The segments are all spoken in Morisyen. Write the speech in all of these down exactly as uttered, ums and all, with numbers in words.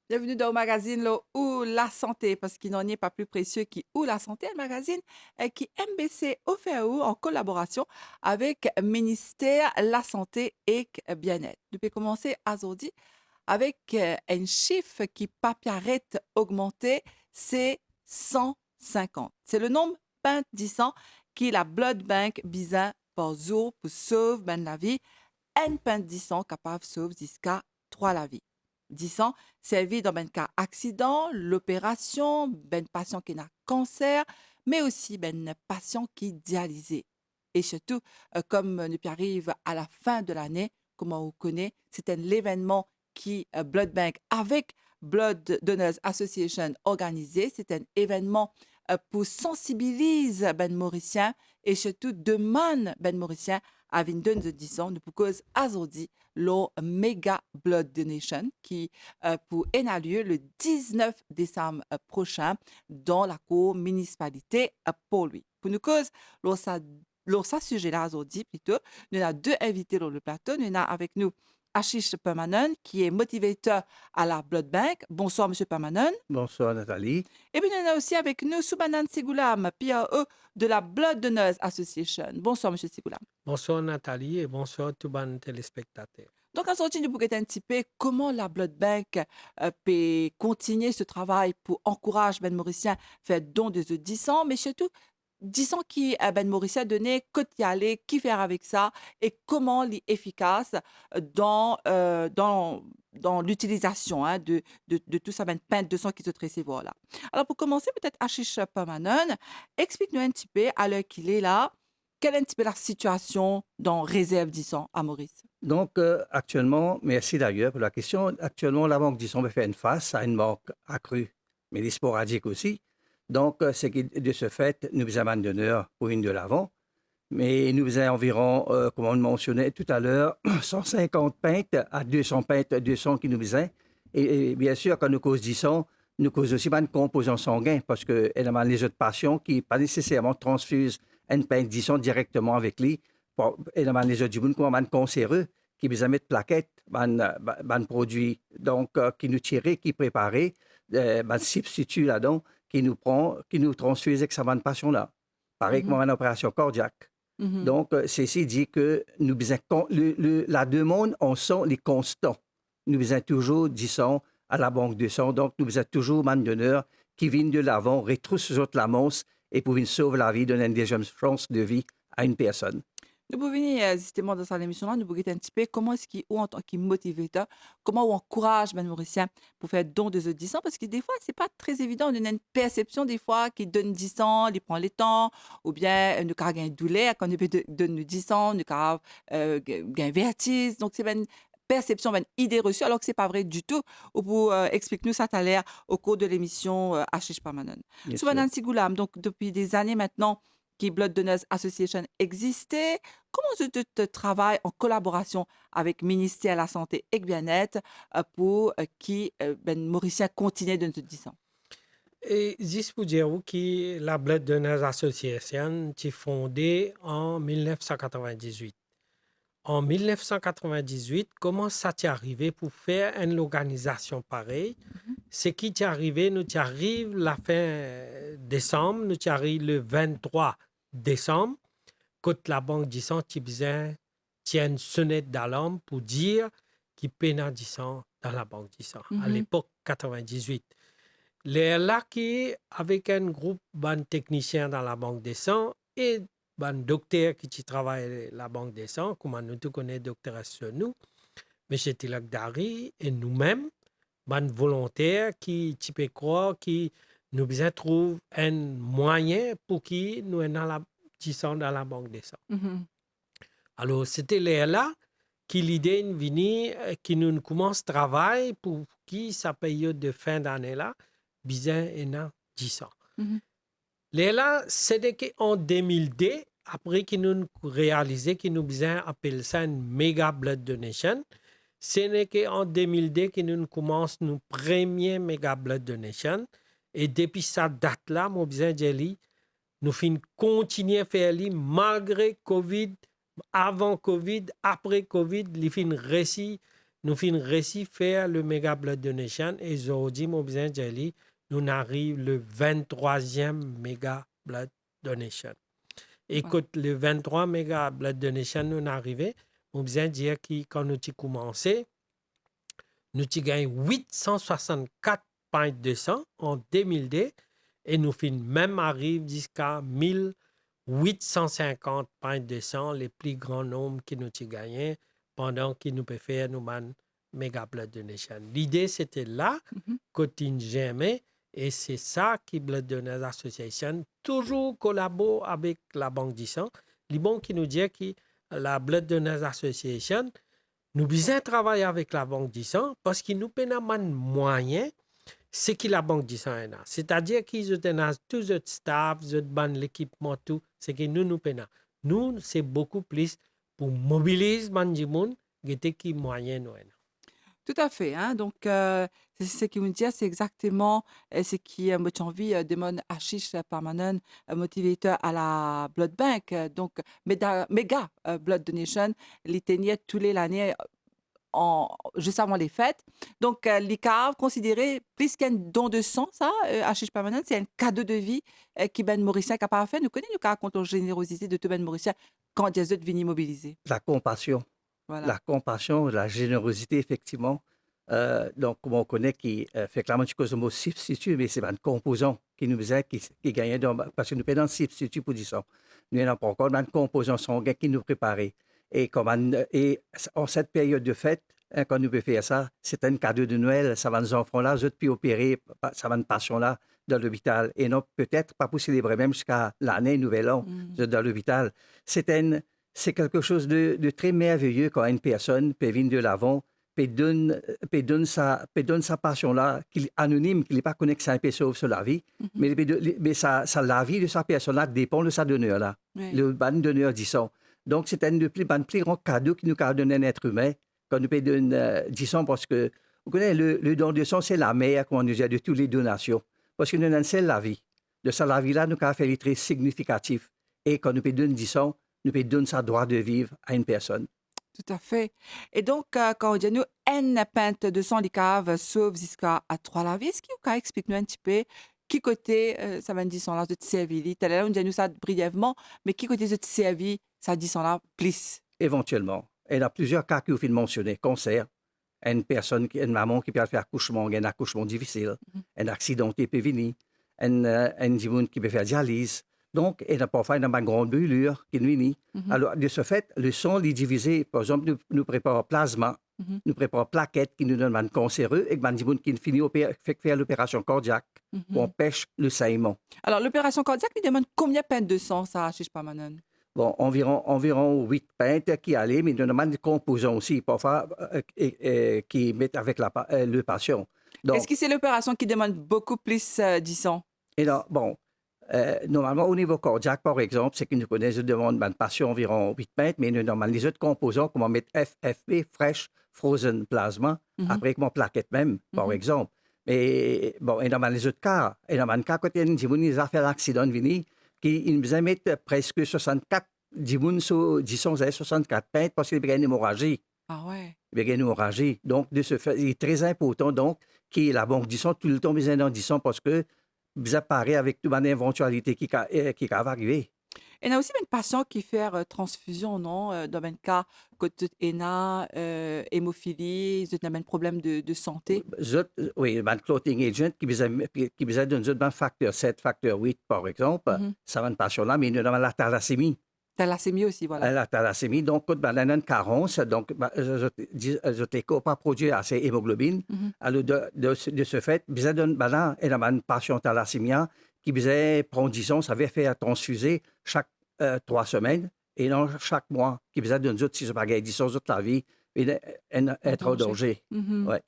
Bienveni dan ou magazinn lor ou lasante, parski nanye pa pli presie ki ou lasante, enn magazinn, eh, ki M B C ofer ou an kolaborasion avek Minister Lasante ek Bienet. Nou pe koumans azordi avek, eh, enn sif ki pa pe aret ogmante, se san sinkant. Se le nonb pint disan ki la Blood Bank bizin par zour pou sov bann lavi. Enn pint disan kapav sov ziska trwa lavi. Disan servi dan bann ka aksidan, loperasion, bann pasian ki ena kanser, me osi bann pasian ki dialize. E sirtou, eh, kom nou pe ariv a la fin de lane, kouma ou kone, se enn levennman ki, eh, Blood Bank avek Blood Donors Association organize. Se enn evennman, eh, pou sansibiliz bann Morisien e sirtou demann bann Morisien a vinn donn zot disan. Nou pou koz azordi lor Mega Blood Donation ki, eh, pou ena lie le diznef desam, eh, prosin dan lakour minisipalite, eh, Port Louis. Pou nou koz lor sa, lor sa size la azordi plito, nou ena de invite lor le plato. Nou ena avek nou Ashish Permanan, ki est motivator à la Blood Bank. Bonsoir, Monsieur Permanan. Bonsoir, Nathalie. Epi nou ena osi avek nou Subhanan Sigulam, P R O de la Blood Donors Association. Bonsoir, Monsieur Sigulam. Bonsoir, Nathalie, e bonsoir tou bann telespektater. Donk, azordi nou pou get enn tipe kouma la Blood Bank, eh, pe kontigne so travay pou ankouraz bann Morisien fer don de zot disan, me sirtou disan ki, eh, bann Morisien done, kot li ale, ki fer avek sa, e kouma li efikas dan, eh, dan, dan litilizasion, hein, de, de, de tou sa bann pint disan ki zot resevwar la. Alor, pou koumanse, petet Ashish Permanan, explik nou enn tipe, aler ki li la, kel enn tipe la sitiasion dan rezerv disan a Moris? Donk, eh, aktielman, mersi dayer pou la kestion. Aktielman, Labank Disan pe fer enn fas a enn mank akri, me li sporadik osi. Donk, eh, seki, de se fet, nou bizin bann doner pou vinn de lavan. Me nou bizin anviron, eh, kouma nou mansione toutalor, san sinkant pint a de san pint disan ki nou bizin. E, e biensir, kan nou koz disan, nou koz osi bann konpozan sangin, parski ena bann lezot pasian ki pa neseserman transfiz enn pint disan direkteman avek li. Bon, ena bann lezot dimoun kouma bann kansere, ki bizin met plaket, bann, ba-, bann prodwi, donk, eh, ki nou tire, ki prepare, eh, bann sibstiti ladan, ki nou pran, ki nou transfiz ek sa bann pasian la. Parey kouma bann operasion kardiak. Donk, eh, sesi dir ke nou bizin kon-, le, le, la demann an san, li konstan. Nou bizin touzour disan a Labank Disan, donk nou bizin touzour bann doner ki vinn de lavan, retrous zot lamans e pou vinn sov lavi, donn enn deziem sans de vi a enn personn. Nou pou vini, eh, zisteman dan sa lemision la, nou pou get enn tipe kouma eski ou, antan ki motivator, kouma ou ankouraz bann Morisien pou fer don de zot disan, parski defwa, se pa tre evidan, nou ena enn persepsion defwa ki donn disan, li pran letan, oubien, eh, nou kapav gagn douler, kan nou pe do-, donn nou disan, nou kapav, eh, gagn vertiz. Donk, se bann persepsion, bann ide resi, alor ki se pa vre ditou. Ou pou, eh, explik nou sa taler o kour de lemision, eh, Ashish Permanan. Bien sir. Subhanan Sigulam, donk, depi dezane aster ki Blood Donors Association existe, kouma zot, zot travay an kolaborasion avek Minister Lasante ek Bienet, eh, pou, eh, ki, eh, bann Morisien kontigne donn zot disan? E zis pou dir ou ki la Blood Donors Association ti fonde an mil nef san katrovin-diz-wit. An mil nef san katrovin-diz-wit, kouma sa ti arive pou fer enn lorganizasion parey? Seki ti arive, nou ti ariv lafin desam, nou ti ariv le venntrwa desam, kot Labank Disan ti bizin tir enn sonet dalarm pou dir ki pena disan dan Labank Disan, alepok katrovin-diz-wit. Lerla ki, avek enn group bann teknisien dan Labank Disan e bann dokter ki ti travay Labank Disan, kouma nou tou kone Dokter Sonou, Misie Tilak Dari e noumem, bann volonter ki ti pe krwar ki nou bizin trouv enn mwayin pou ki nou ena la-, disan dan Labank Disan. Alor, se ti lerla ki lide inn vini, eh, ki nou koumans travay pou ki sa period de fin dane la, bizin ena disan. Lerla, se neke an de mil de, apre ki nou realize ki nou bizin apel sa enn mega blood donation, se neke an de mil de ki nou koumans nou premie mega blood donation, e depi sa dat la, mo bizin dir li, nou finn kontigne fer li malgre Covid, avan Covid, apre Covid, li finn resi nou finn resi fer le mega blood donation, e zordi, mo bizin dir li, nou ariv le venntrwaziem mega blood donation. E Wow. Kot le venntrwa mega blood donation nou arive, mo bizin dir ki kan nou ti koumanse, nou ti gagn wit san swasannkat pint de san an de mil de, e nou finn mem ariv ziska mil wit san sinkant pint de san, le pli gran nonb ki nou ti gagne pandan ki nou pe fer nou bann mega blood donation. Lide sete la, Mhm. kot inn zerme, e se sa ki Blood Donors Association touzour kolabor avek Labank di San. Li bon ki nou dir ki la Blood Donors Association, nou bizin travay avek Labank di San, parski nou pena bann mwayin, seki Labank di San ena. Setadir ki zot ena tou zot staff, zot bann lekipman, tou, seki nou, nou pena. Nou, se boukou plis pou mobiliz bann dimoun, gete ki mwayin nou ena. Toutafe, hein. Donk, euh, se, seki mo dir, se exakteman, euh, seki, euh, mo ti anvi, euh, demann Ashish, euh, Parmanan, euh, motivater a la Blood Bank, euh, donk, meda-, mega, euh, blood donation, li tenir tou le lane, euh, an, zis avan lefet. Donk, euh, li kav konsidere plis ki enn don de san, sa, euh, Ashish Parmanan, se enn kado de vi, euh, ki bann Morisien kapav fer. Nou kone nou kav kont lor zenerozite de tou bann Morisien kan zot vini mobilize. La konpasion. Voilà. La konpasion, la zenerozite, efektivman. Euh, donk, kouma ou kone ki, euh, fek la, mo ti koz mo sibstiti, me se bann konpozan ki nou bizin, ki, ki gagn dan, parski nou pena sibstiti pou disan. Nou ena ankor bann konpozan sangin ki nou prepare. E kouma, e an set peryod de fet, hein, kan nou pe fer sa, se enn kado de Nwel, sa bann zanfan la, zot pe opere, pa-, sa bann pasion la, dan lopital. E non, petet pa pou selebre mem ziska lane, Nouvel An, Mm. zot dan lopital. Se enn, se quelque chose de, de très merveilleux quand une personne peut venir de l'avant, pe donn, pe donn sa, pe donn sa pasion la, ki anonim, ki li pa kone ki sa pe sov so lavi, Mhm. me li pe do-, li, me sa, sa lavi de sa personn la depan de sa doner la. Wi. Le bann doner disan. Donk, se enn de pli, bann pli gran kado ki nou kav donn enn et imin, kan nou pe donn, euh, disan, parski, ou kone, le, le don de san, se lamer, kouma nou dir, de tou le donasion. Parski nou ena enn sel lavi. De sa lavi la, nou kav fer li tre signifikatif. E kan nou pe donn disan, nou pe donn sa drwa de viv a enn personn. Toutafe. E donk, euh, kan ou dir nou enn pint de san, li kav sov ziska a trwa lavi, eski ou kav explik nou enn tipe ki kote, euh, sa bann disan la, zot servi li? Taler la, ou dir nou sa brievman, me ki kote zot servi sa disan la plis? Evantielman. Ena plizier ka ki ou finn mansione, kanser, enn personn ki, enn mama ki pe al fer akousman, gagn enn akousman difisil, Mhm. enn aksidante pe vini, enn, euh, enn dimoun ki pe fer dializ. Donk, ena parfwa, ena bann gran brilir ki vini. Mhm. Alor, de ce fait, le san, li divize. Par exanp, nou, nou prepar plazma, Mhm. nou prepar plaket ki nou donn bann kansere ek bann dimoun ki fini oper-, fek fer loperasion kardiak Mhm. pou anpes le saignement. Alor, loperasion kardiak, li demann konbien pint de san, sa, Ashish Parmanan? Bon, anviron, anviron wit pint ki ale, me nou ena bann konpozan osi, parfwa, euh, e, e, ki met avek la pa-, euh, le pasion. Donk Eski se loperasion ki demann boukou plis, euh, disan? E non, bon, euh, normalman, o nivo kardiak, par exanp, seki nou kone, zot demann bann pasion anviron wit pint, me nou ena bann lezot konpozan, kouma met F F P, fresh frozen plasma, Mhm. apre kouma plaket mem, par Mhm. exanp. Me, bon, ena bann lezot ka, ena bann ka kot enn dimoun, li fer laksidan, vini, ki inn bizin met preske swasannkat dimoun so disan, swasannkat pint, parski li pe gagn emorazi. Ah wi. Li pe gagn emorazi. Donk, de ce fait, li tre inportan, donk, ki Labank di San toultan bizin dan disan, parski bizin pare avek tou bann evantialite ki ka, eh, ki kav arive. Ena osi bann pasion ki fer, euh, transfizion, non? Euh, dan bann ka kot zot ena, euh, emofili, zot ena bann problem de, de sante. Zot, wi, bann clotting agent ki bizin, ki, ki bizin donn zot bann fakter set, fakter wit, par exanp, Mhm. sa bann pasion la, me nou ena la talasemi. Talasemi osi, vwala. Eh, la talasemi, donk, kot bann la ena enn karans, donk, ba, zot, di-, zot lekor pa prodwir ase emoglobin. Mhm. Alor, de, de, de ce fait, bizin donn bann la, ena bann pasion talasemi ki bizin pran disan, savedir fer transfize sak, euh, trwa semenn, e non sak mwa, ki bizin donn zot, si zot pa gagn disan, zot lavi, enn, enn, enn an danje. Mhm. Wi.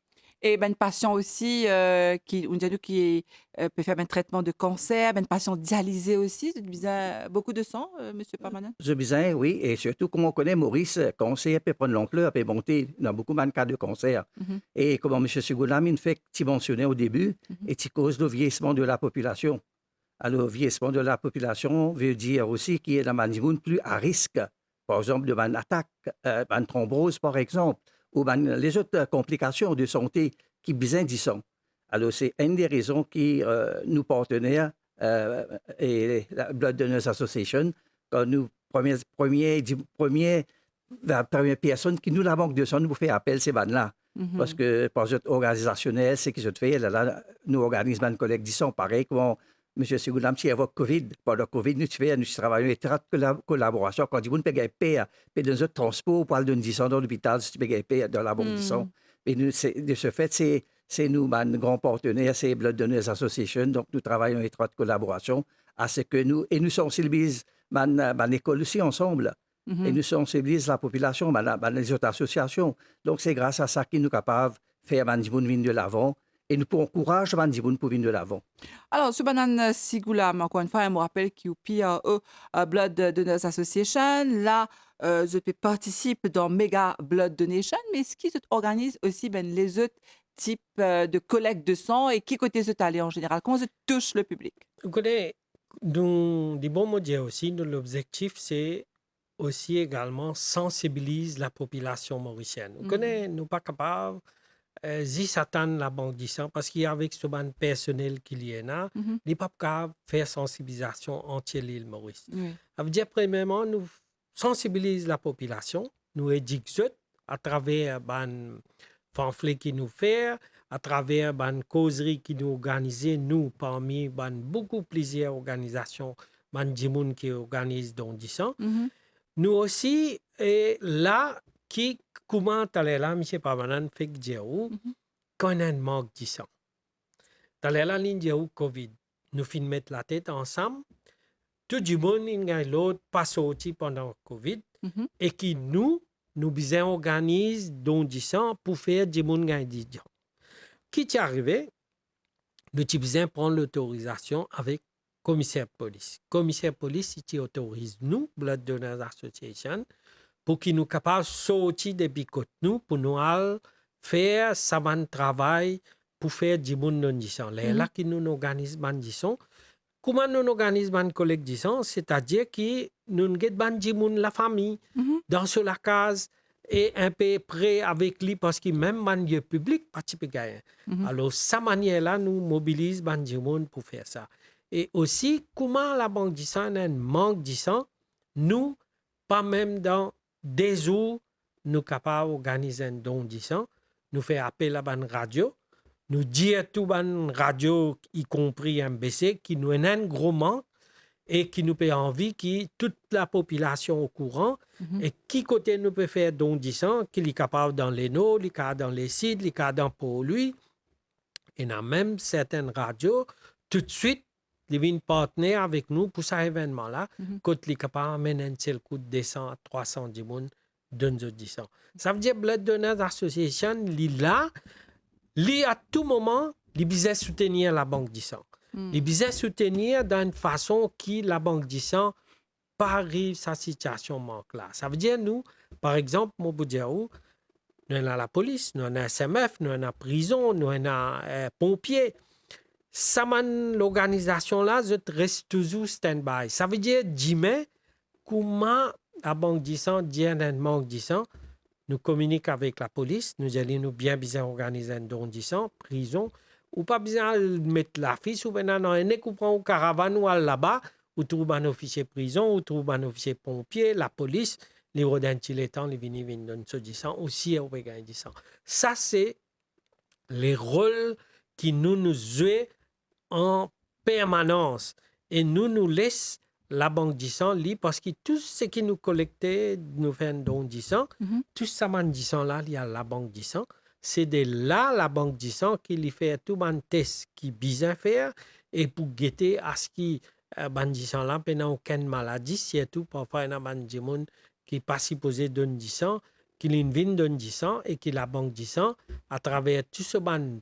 E bann pasion osi, euh, ki, ou dir nou ki, euh, pe fer bann tretman de kanser, bann pasion dialize osi, zot bizin boukou de san, euh, Misie Parmanan? Zot bizin, wi, e sirtou, kouma ou kone, Moris, kanser pe pran lanpler, pe monte, ena boukou bann ka de kanser. Mhm. E kouma Misie Segoula, inn fek ti mansione o debi, Mhm. e ti koz le vieillissement de la population. Alor, vieillissement de la population veut dire aussi ki ena bann dimoun pli a risk, par exanp, de bann atak, euh, bann tronboz, par exanp, ou bann lezot, eh, konplikasion de sante ki bizin disan. Alor, se enn de rezon ki, eh, nou partner, eh, e la Blood Donors Association, kan nou premie, premie, di-, premie, la premie personn ki nou, Labank de San, nou pou fer apel, se bann la. Mhm. Parski par zot organizasionel, seki zot fer, la, la, nou organiz bann kolekt disan, parey kouma Misie Sigoula ti evok Covid. Pandan Covid, nou ti fer, nou ti travay an etrat kola-, kolaborasion. Kan dimoun pe gagn per, pe donn zot transpor pou al donn disan dan lopital, zot ti pe gagn per dan Labank de San. Mm. E nou, se, de se fet, se, se nou bann gran partner, se Blood Donors Association. Donk, nou travay an etrat kolaborasion, aster nou, e nou sansibiliz bann, bann lekol osi ansam. Mhm. E nou sansibiliz lapopilasion, bann, bann lezot asosiasion. Donk, se gras a sa ki nou kapav fer bann dimoun vinn de lavan, e nou pou ankouraz bann dimoun pou vinn de lavan. Alor, so bann, eh, Sigoula, ankor enn fwa, mo rapel ki ou pi, eh, eh, Blood Donors Association, la, eh, zot pe partisip dan Mega Blood Donation, me eski zot organiz osi bann lezot tip, eh, de kolekt de san, e ki kote zot ale an zeneral? Kouma zot tous le piblik? Ou kone, nou, li bon mo dir osi, nou lobzektif, se osi egalman sansibiliz lapopilasion morisienn. Ou kone, nou pa kapav, eh, zis atann Labank de San, parski avek so bann personel ki li ena, li pa kapav fer sansibilizasion antie lil Moris. Wi. Savedir, premierman, nou sansibiliz lapopilasion, nou edik zot atraver bann panfle ki nou fer, atraver bann kozri ki nou organize, nou, parmi bann boukou plizier organizasion, bann dimoun ki organiz don disan. Mhm. Nou osi, e, la, ki, kouma taler la, Misie Parmanan fek dir ou, mhm, kan ena enn mank disan. Taler la, li dir ou Covid. Nou finn met latet ansam, tou dimoun inn gagn lord pa sorti pandan Covid, mhm, e ki nou, nou bizin organiz don disan pou fer dimoun gagn disan. Ki ti arive, nou ti bizin pran lotorizasion avek komiser polis. Komiser polis, li ti otoriz nou, Blood Donors Association, pou ki nou kapav sorti depi kot nou, pou nou al fer sa bann travay pou fer dimoun donn disan. Lerla, mhm, ki nou organiz bann disan. Kouma nou organiz bann kolekt disan? Setadir ki nou get bann dimoun lafami, mhm, dan so lakaz, e inpe pre avek li, parski mem bann lie piblik pa ti pe gagn. Mhm. Alor, sa manier la, nou mobiliz bann dimoun pou fer sa. E osi, kouma Labank de San ena enn mank disan, nou, pa mem dan de zour, nou kapav organiz enn don disan, nou fer apel a bann radio, nou dir tou bann radio, ikonpri M B C, ki nou ena enn gro mank e ki nou pe anvi ki tou lapopilasion okouran, mhm, e ki kote nou pe fer don disan, ki li kapav dan Lenor, li kapav dan Lesid, li kapav dan Port Louis. Ena mem sertin radio, toutswit, li vinn partner avek nou pou sa evennman la, mhm, kot li kapav amenn enn sel kou de san a trwa san dimoun donn zot disan. Savedir Blood Donors Association, li la, li a tou moman, li bizin soutenir Labank de San. Hmm. Li bizin soutenir dan enn fason ki Labank de San pa ariv sa sitiasion mank la. Savedir nou, par exanp, mo pou dir ou, nou ena lapolis, nou ena S M F, nou ena prizon, nou ena, eh, ponpie. Sa bann lorganizasion la, zot res touzour stand by. Savedir, dime, kouma Labank de San dir ena enn mank disan, nou kominik avek lapolis, nou dir li nou bien bizin organiz enn don disan, prizon, ou pa bizin al met lafis, ou pena nanye, nek ou pran ou karavann, ou al laba, ou trouv bann ofisie prizon, ou trouv bann ofisie ponpie, lapolis, li rod enn ti letan, li vini, vinn donn so disan, ou sir ou pe gagn disan. Sa se lerol ki nou, nou zwe an permanans. E nou, nou les Labank de San li, parski tou seki nou kolekte, nou fer enn don disan, mhm, tou sa bann disan la, li al Labank de San. Se de la, Labank de San ki li fer tou bann tes ki bizin fer, e pou gete aski, eh, bann disan la pena okenn maladi, sirtou parfwa ena bann dimoun ki pa sipoze donn disan, ki linn vinn donn disan, e ki Labank de San, atraver tou so bann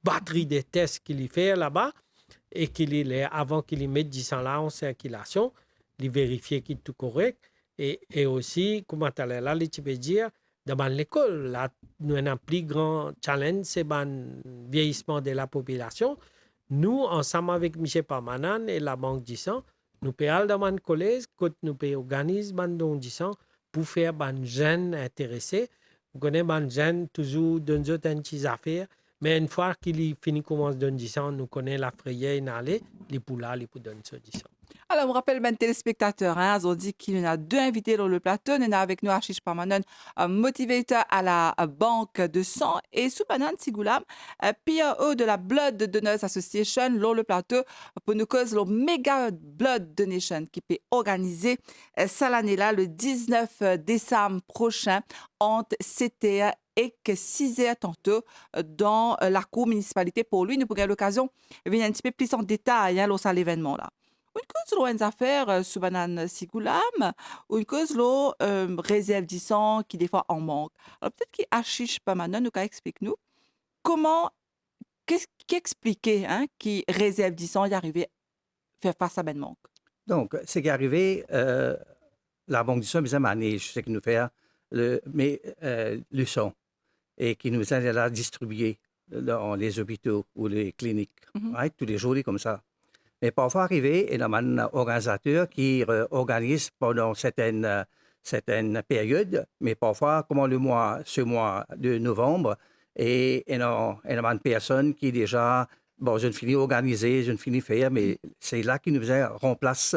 batri de tes ki li fer laba, e ki li, le, avan ki li met disan la an sirkilasion, li verifie ki tou korek, e, e osi, kouma taler la, li ti pe dir, dan bann lekol, la, nou ena pli gran challenge, se bann vieyisman de lapopilasion. Nou, ansam avek Misie Parmanan e Labank de San, nou pe al dan bann kolez, kot nou pe organiz bann don disan pou fer bann zenn interese, Ou kone bann zenn touzour donn zot enn ti zafer, me enn fwa ki li fini koumans donn disan, nou kone lafreyer inn ale, li pou la, li pou donn so disan. Alor, mo rapel bann telespektater, hein, zordi ki nou ena de invite lor le plato. Nou ena avek nou Ashish Parmanan, euh, motivator à la, euh, banque de sang, e Subhanan Sighulam, euh, P R O de la Blood Donors Association, lor le plato pou nou koz lor Mega Blood Donation ki pe organize, euh, sa lane la, le diznef desam prosin, ant seter ek sizer tanto, euh, dan, euh, lakour minisipalite Port-Louis. Nou pou gagn lokazion vinn enn tipe plis an detay, hein, lor sa levennman la. Ou'nn koz lor enn zafer, euh, Subhanan Sighulam, ou'nn koz lor, euh, rezerv disan ki defwa an mank. Alor, petet ki Ashish Parmanan, nou kav explik nou kouma, ki, ki explike, hein, ki rezerv disan li arive fer fas a bann mank? Donk, seki arive, euh, labank disan bizin manez seki nou fer, le, me, euh, le san, e ki nou bizin la distribie dan lezopito ou leklinik. Mhm. Right? Toulezour li koumsa. Me parfwa arive, ena bann organizater ki, euh, organiz pandan sertenn, euh, sertenn period, me parfwa, kouma lemwa, se mwa de novanm, e ena, ena bann personn ki deza, bon, zot fini organize, zot fini fer, me se la ki nou bizin ranplas,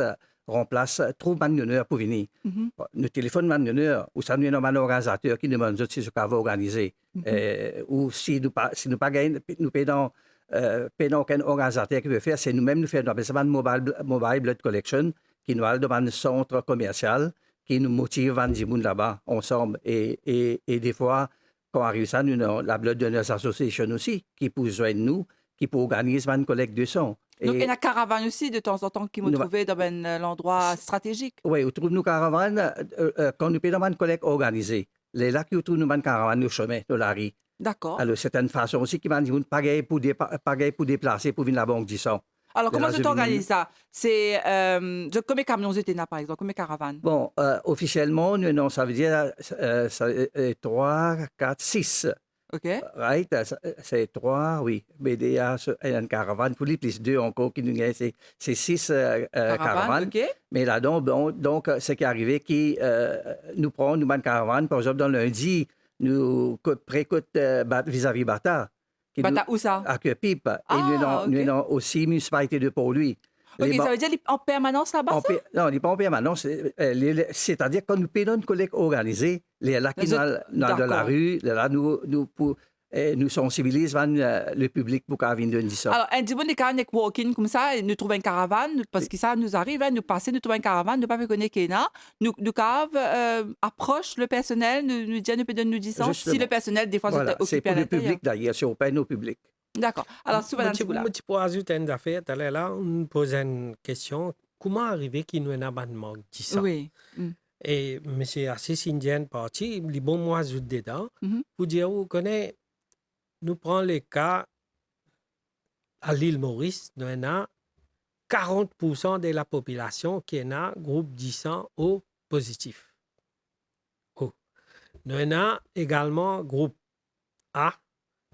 ranplas, trouv bann doner pou vini. Mhm. Nou telefonn bann doner, ouswa nou ena bann organizater ki demann zot si zot kav organize. Mhm. Eh, ou si nou pa, si nou pa gagn, nou pena, eh, pena okenn organizater ki pe fer, se nou mem nou fer, nou apel sa bann mobile bl-, mobile blood collection, ki nou al dan bann sant komersial, ki nou motiv bann dimoun laba ansam. E, e, e defwa, kan ariv sa, nou ena la Blood Donors Association osi, ki pou zwenn nou, ki pou organiz bann kolek de san. Donk, e ena karavann osi, de tanzantan, ki mo trouve dan bann, eh, landrwa stratezik? Wi, ou trouv nou karavann, eh, eh, kan nou pe dan bann kolek organize. Lerla ki ou trouv nou bann karavann lor sime, lor lari. Dakor. Alor, se enn fason osi ki bann dimoun pa gagn pou depa-, pa gagn pou deplase pou vinn labank disan. Alor, kouma zot organiz sa? Se, eh, zot, konbien kamion zot ena, par exanp? Konbien karavann? Bon, eh, ofisielman, nou ena, savedir, eh, sa, eh, eh, trwa, kat, sis. Ok. Right? Eh, sa, eh, se trwa, wi. Be de a, se, enn karavann pou li, plis de ankor ki nou gagn, se, se sis, eh, eh, karavann, karavann. Ok. Me ladan, bon, donk, eh, seki arive ki, eh, nou pran nou bann karavann, par exanp, dan Lindi, nou kot, pre kot, eh, Bat-, vizavi Bata. Ki nou Bata ousa? Aker Pip. E nou ena, ah, ok, nou ena osi minisipalite de Port-Louis. Ok, savedir li an permanans laba, sa? An per-, non, li pa an permanans, eh, eh, li, li, setadir kan nou pena enn kolek organize, lerla ki nou al, nou al dan lari, lerla nou, nou pou, eh, nou sansibiliz bann, eh, lepiblik pou kapav vinn donn disan. Alor, enn dimoun li kapav nek walk-in koumsa, nou trouv enn karavann, nou, parski sa nou ariv, hein, nou pase, nou trouv enn karavann, nou pa pe kone ki ena, nou, nou kapav, eh, apros le personel, nou, nou dir nou pe donn nou disan, si le personel, defwa, zot okipe alinteryer. Vwala, se pou lepiblik dayer, se ouvert o piblik. Dakor. Alor, Subhanan Sighulam. Mo ti, mo ti pou azout enn zafer, taler la, ou'nn poz enn kestion, kouma arive ki nou ena bann mank disan? Wi. Mm. E misie Ashish inn dir enn parti, li bon mo azout dedan, mhm, pou dir ou, kone, nou pran leka, a Lil Moris, nou ena karant poursan de lapopilasion ki ena group disan O pozitif. O. Nou ena egalman group A,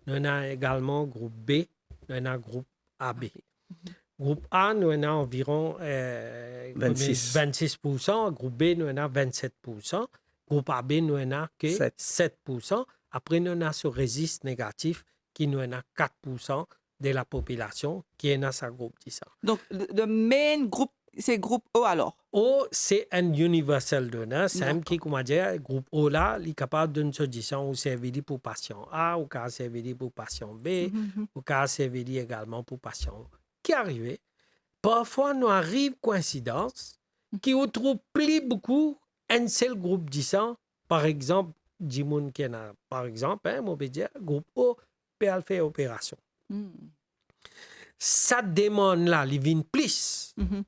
nou ena egalman group B, nou ena group A B. Mhm. Group A, nou ena anviron, eh, vennsis. Vennsis poursan, group B, nou ena vennset poursan, group A B, nou ena ke set, set poursan. Apre, nou ena so rezis negatif ki nou ena kat poursan de lapopilasion ki ena sa group disan. Donk, le, le main group, se group O alor? O, se enn universal donor, samem ki, dakor, koumadir, group O la, li kapav donn so disan, ou servi li pou pasian A, ou kapav servi li pou pasian B, mhm, mhm, ou kapav servi li egalman pou pasian O. Ki arive? Parfwa, nou ariv koinsidans, mhm, ki ou trouv pli boukou enn sel group disan, par exanp, dimoun ki ena, par exanp, hein, mo pe dir, group O pe al fer operasion. Hmm. Sa demann la, li vinn plis. Mhm.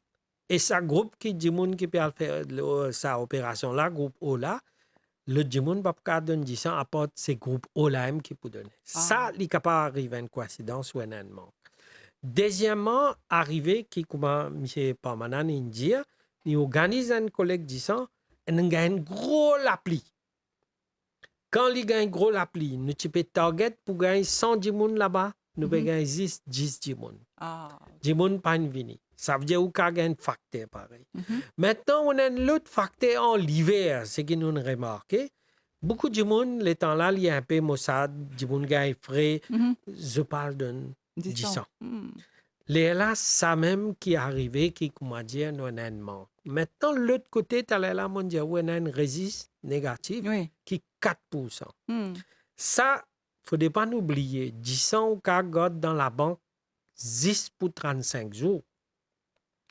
E sa group ki dimoun ki pe al fer lo-, sa operasion la, group O la, lot dimoun pa pou kapav donn disan, apar se group O la mem ki pou done. Ah. Sa, li kapav ariv enn koinsidans ou enn, enn mank. Dezieman, arive ki, kouma misie Parmanan inn dir, li organiz enn kolek disan, e inn gagn enn gro lapli. Kan li gagn gro lapli, nou ti pe target pou gagn san dimoun laba, nou pe, mhm, gagn zis dis dimoun. Ah. Dimoun pa'nn vini. Savedir ou kapav gagn enn fakter parey. Mhm. Aster, ou ena enn lot fakter an liver, seki nou'nn remarke, Boukou dimoun, letan la, li inpe mosad, dimoun gagn fre, Mhm. zot pa al donn Disan. disan. Hmm. Lerla, sa mem ki arive, ki, kouma dir, nou ena enn mank. Aster, lot kote, taler la, mo'nn dir ou ena enn rezis negatif Wi. ki kat poursan. Hmm. Sa, fode pa nou bliye, disan ou kapav gard dan labank zis pou trant-sink zour.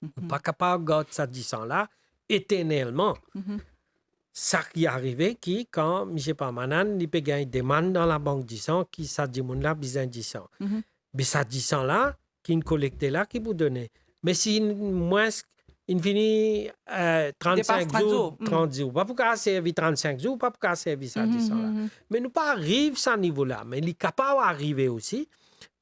Ou Mhm. pa kapav gard sa disan la eternelman. Mhm. Sa ki arive ki, kan misie Parmanen, li pe gagn demann dan labank disan, ki sa dimoun la bizin disan. Mhm. Me sa disan la, ki'nn kolekte la, ki pou done. Me si mwins inn fini, eh, Depas trant-sink trant zour, zour. Hmm. trant zour, pa pou kapav servi trant-sink zour, pa pou kapav servi sa Mhm, disan la. mhm, mhm. Me nou pa ariv sa nivo la, me li kapav arive osi,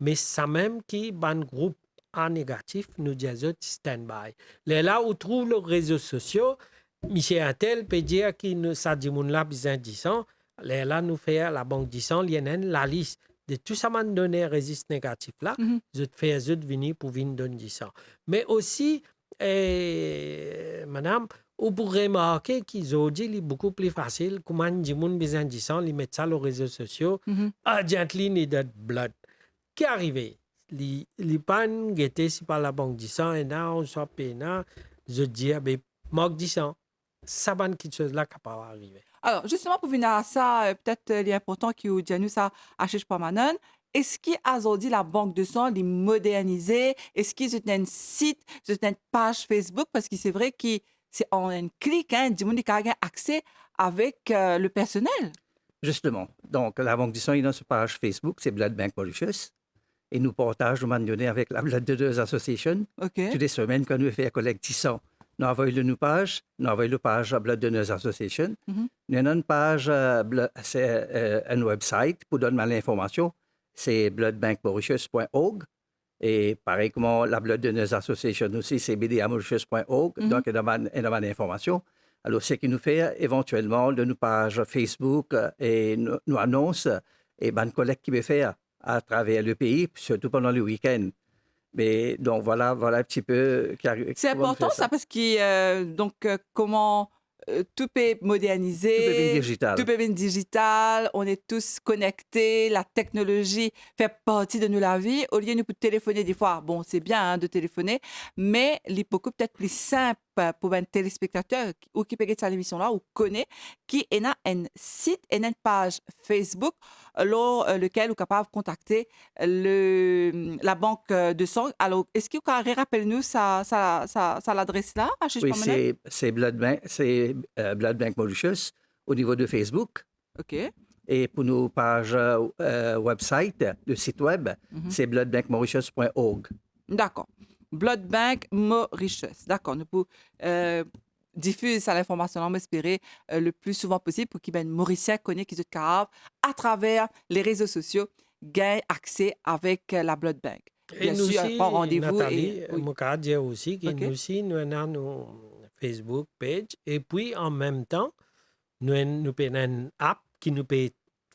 me sa mem ki bann group A negatif, nou dir zot stand by. Lerla ou trouv lor rezo sosio, misie intel pe dir ki nou, sa dimoun la bizin disan, lerla nou fer labank disan, li ena enn lalis de tou sa bann doner rezis negatif la, Mhm. zot fer zot vini pou vinn donn disan. Me osi, eh, madam, ou pou remarke ki zordi li boukou pli fasil, kouma enn dimoun bizin disan, li met sa lor rezo sosio, Mhm. "Urgently needed blood." Ki arive? Li, li pa'nn gete si pa labank disan ena, ouswa pena, zot dir, "Be, mank disan." Sa bann kiksoz la kapav arive. Alor, zisteman, pou vinn a sa, eh, petet, eh, li inportan ki ou dir nou sa, Ashish Parmanen, eski azordi labank disan li modernize? Eski zot ena enn sit, zot ena enn paz Facebook? Parski se vre ki se an enn klik, hein, dimoun li kapav gagn akse avek, eh, le personel. Zisteman. Donk, labank disan, li ena so paz Facebook, se Blood Bank Mauritius. E nou partaz nou bann done avek la Blood Donors Association. Ok. Tou le semenn, kan nou fer kolekt disan, nou avoy lor nou paz, nou avoy lor paz Blood Donors Association. Mhm. Nou ena enn paz, eh, blo-, se, eh, enn website pou donn bann linformasion, se blood bank mauritius point org. E parey kouma la Blood Donors Association osi, se B D A mauritius point org. Mhm. Donk, ena bann, ena bann linformasion. Alor, seki nou fer, evantielman, lor nou paz Facebook, eh, e nou, nou anons, eh, e bann kolekt ki pe fer atraver le pei, sirtou pandan le wikenn. Me donk, vwala, vwala enn tipe ki arive, Se kouma nou inportan fer sa, sa. Parski, eh, donk, eh, kouma, eh, tou pe modernize, Tou pe vinn dizital. Tou pe vinn dizital, on est tous connectés, la technologie fait partie de nou lavi. Olie nou pou telefone defwa, bon, se bien, hein, de telefone, me li pou petet pli sinp pou bann telespektater ou ki pe get sa lemision la, ou kone ki ena enn sit, ena enn paz Facebook, lor, eh, lekel ou kapav kontakte le, labank, eh, disan. Alor, eski ou kapav rerapel nou sa, sa, sa, sa ladres la, Ashish Wi, Parmanen? se, se Blood Bank, se, eh, Blood Bank Mauritius, o nivo de Facebook. Ok. E pou nou paz, eh, website, le sit web, Mhm. se blood bank mauritius point org. Dakor. Blood Bank Mauritius. Dakor. Nou pou, eh, difiz sa linformasion la, mo espere, eh, le pli souvan posib pou ki bann Morisien kone ki zot kapav, atraver le rezo sosio, gagn akse avek, eh, la Blood Bank. E Bien nou sir, osi, pran randevou Nathalie, e, wi. mo kapav dir osi ki Ok. nou osi, nou ena nou Facebook page, epi an mem tan, nou en-, nou pe ena enn app ki nou pe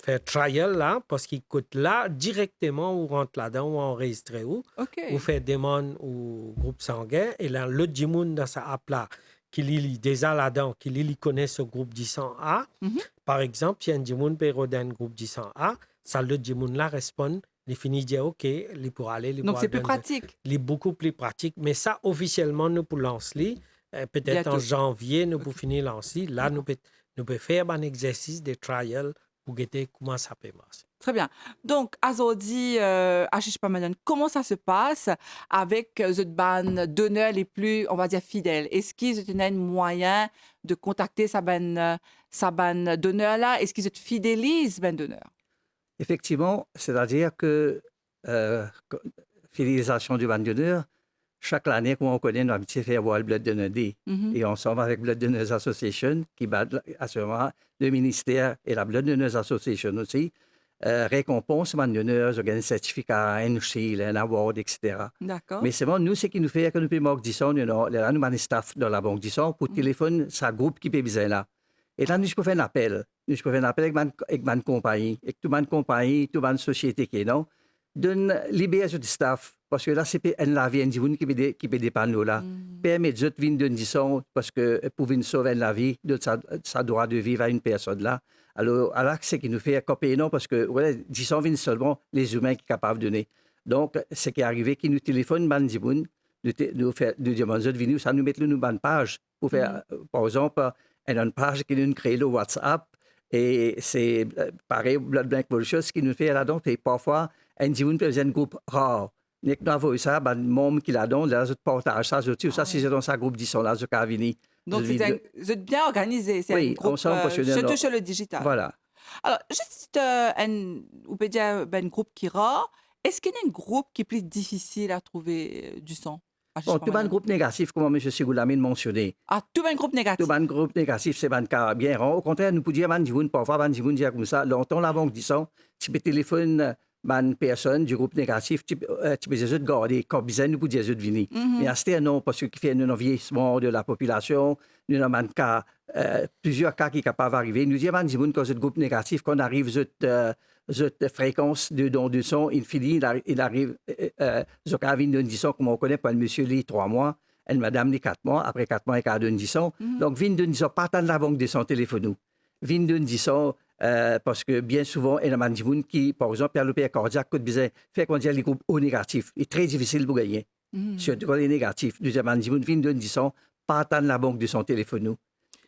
fer trial la, parski kot la, direkteman ou rant ladan, ou anrezistre ou, Ok. ou fer demann ou group sangin, e la, lot dimoun dan sa app la, ki li, li deza ladan, ki li, li kone so group disan A. Mhm. Par exanp, si enn dimoun pe rod enn group disan A, sa lot dimoun la responn, li fini dir, ok, li pou ale, li Donk, pou se al pli donn, pratik. li boukou pli pratik, me sa, ofisielman, nou pou lans li, eh, petet Biento. an zanvie, nou pou Ok. fini lans li. La, Dakor. nou pe, nou pe fer bann exersis de trial pou gete kouma sa pe marse. Très bien. Donk, azordi, eh, Ashish Parmanen, comment ça se passe avec, eh, zot bann donner les plus, on va dire, fidèles? Eski zot ena enn mwayin de kontakte sa bann, eh, sa bann donner la? Eski zot fideliz bann donner? Efektivman, setadir ke, eh, ko-, fidelizasion de bann donner, sak lane, kouma ou kone, nou abitie fer World Blood Donor Day. Mhm. E ansam avek Blood Donors Association, ki bat la, aktielman, le minister e la Blood Donors Association osi, eh, rekonpans bann donner, zot gagn sertifika, enn shield, enn award, et cetera. Dakor. Me selman, nou, seki nou fer, kan nou pe mark disan, nou, nou, lerla nou bann staff dan labank disan pou Mhm. telefonn sa group ki pe bizin la. E la, nou ti pou fer enn apel. Nou ti pou fer enn apel ek bann, ek bann konpagni, ek tou bann konpagni, tou bann sosiete ki ena, donn, liber zot staff, parski la se pe enn lavi enn dimoun ki pe de-, ki pe depann lor la. Permet zot vinn donn disan, parski pou vinn sov enn lavi, donn sa, sa drwa de viv a enn personn la. Alor, ala seki nou fer, kan pena, parski, wi, disan vinn selman lezimin ki kapav done. Donk, seki arive ki nou telefonn bann dimoun, nou te-, nou fer, nou dimann zot vini, sa nou met lor nou bann paz pou fer, par exanp, enn, enn paz ki nou kree lor WhatsApp, e se, eh, parey Blood Bank Mauritius ki nou fer ladan, e parfwa, enn dimoun pe bizin enn group rar. Nek nou avoy sa, bann manm ki ladan, la zot partaz sa, zot tir sa, si zot dan sa group disan la, zot kapav vini. Donk, zot se vinn enn, zot bien organize, se wi, enn group, ansam, eh, parski nou, surtout sur le digital. Vwala. Alor, zis, eh, enn, ou pe dir, eh, bann group ki rar, eski ena enn group ki pli difisil a trouve, eh, disan? Bon, tou bann group negatif, kouma misie Sigoulami inn mansione. Ah, tou bann group negatif? Tou bann group negatif, se bann ka bien rar. Okontrer, nou pou dir bann dimoun, parfwa bann dimoun dir koumsa, lontan Labank Disan ti pe telefonn bann personn di group negatif, ti, eh, ti pe dir zot garde, kan bizin nou pou dir zot vini. Me aster non, parski ki fer nou ena vieyisman de lapopilasion, nou ena bann ka, eh, plizier ka ki kapav arive. Nou dir bann dimoun, kan zot group negatif, kan ariv zot, eh, zot frekans de don de san, inn fini, inn ari-, inn ariv, eh, eh, zot kapav vinn donn disan, kouma ou kone, pou enn misie li trwa mwa, enn madam li kat mwa, apre kat mwa, li kapav donn disan. Donk, vinn donn disan, pa atann Labank Disan telefonn ou. Vinn donn disan, eh, parski bien souvan, ena bann dimoun ki, par exanp, pe al oper kardiak, kot bizin fer, kouma dir, li group O negatif. Li tre difisil pou gagne. Sirtou kan li negatif. Nou dir bann dimoun, vinn donn disan, pa atann Labank Disan telefonn ou.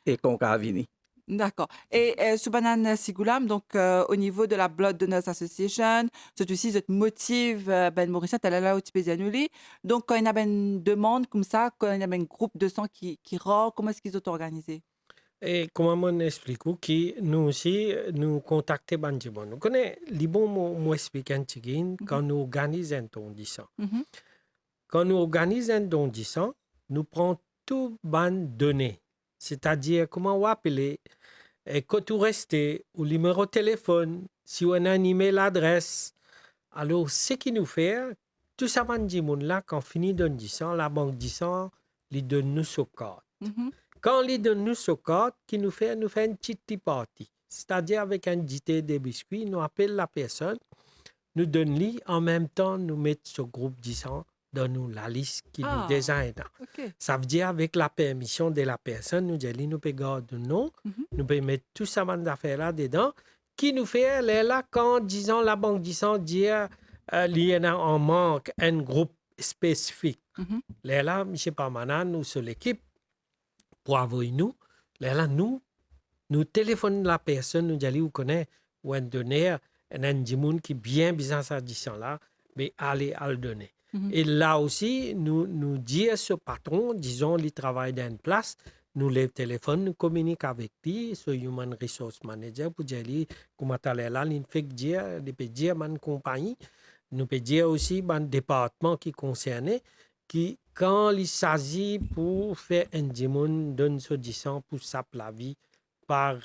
E kan ou kapav vini. Dakor. E, eh, sou bann, eh, Sigoulam, donk, eh, o nivo de la Blood Donors Association, zot osi, zot motiv, eh, bann Morisien, taler la ou ti pe dir nou li. Donk, kan ena bann demann koumsa, kan ena bann group de san ki, ki rar, kouma eski zot organize? E kouma mo'nn explik ou ki nou osi, nou kontakte bann dimoun. Ou kone, li bon mo, mo explik enn tigit, kan nou organiz enn don disan. Kan nou organiz enn don disan, nou pran tou bann done. Setadir, kouma ou apele, e kot ou reste, ou nimero telefonn, si ou ena enn email adres. Alor, seki nou fer, tou sa bann dimoun la, kan fini donn disan, Labank Disan, li donn nou so kart. Kan li donn nou so kart, ki nou fer, nou fer enn ti tea party. Setadir avek enn dite, de biskwi, nou apel lapersonn, nou donn li, anmemtan nou met so group disan dan nou lalis ki nou deza ena. Savedir avek lapermision de lapersonn, nou dir li nou pe gard nou non, nou pe met tou sa bann zafer la dedan, ki nou fer lerla kan, dizon, Labank Disan dir, eh, li ena an mank enn group spesifik. Lerla, misie Parmanan ou so lekip pou avoy nou, lerla nou, nou telefonn lapersonn, nou dir li, ou kone, ou enn doner, ena enn dimoun ki bien bizin sa disan la, be ale al done. E la osi, nou, nou dir so patron, dizon li travay dan enn plas, nou lev telefonn, nou kominik avek li, so human resource manager, pou dir li, kouma taler la, li fek dir, li pe dir bann konpagni, nou pe dir osi bann departman ki konserne, ki kan li sazi pou fer enn dimoun donn so disan pou sap lavi, pa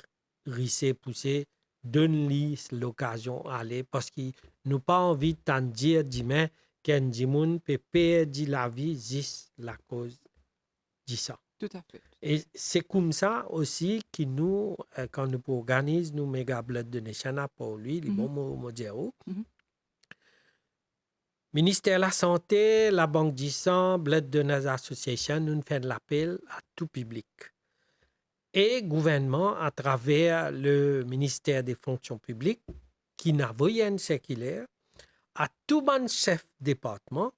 rise pouse, donn li lokazion ale, parski nou pa anvi tann dir dimin ki enn dimoun pe perdi lavi zis lakoz disan. Toutafe. E se koumsa osi ki nou, eh, kan nou pou organiz nou mega blood donation, apar li, li bon mo, mo dir ou. Minister Lasante, Labank Disan, Blood Donors Association, nou finn lapel a tou piblik. E gouvernman, atraver le Minister de Fonksion Piblik, ki inn avoy enn sirkiler a tou bann sef departman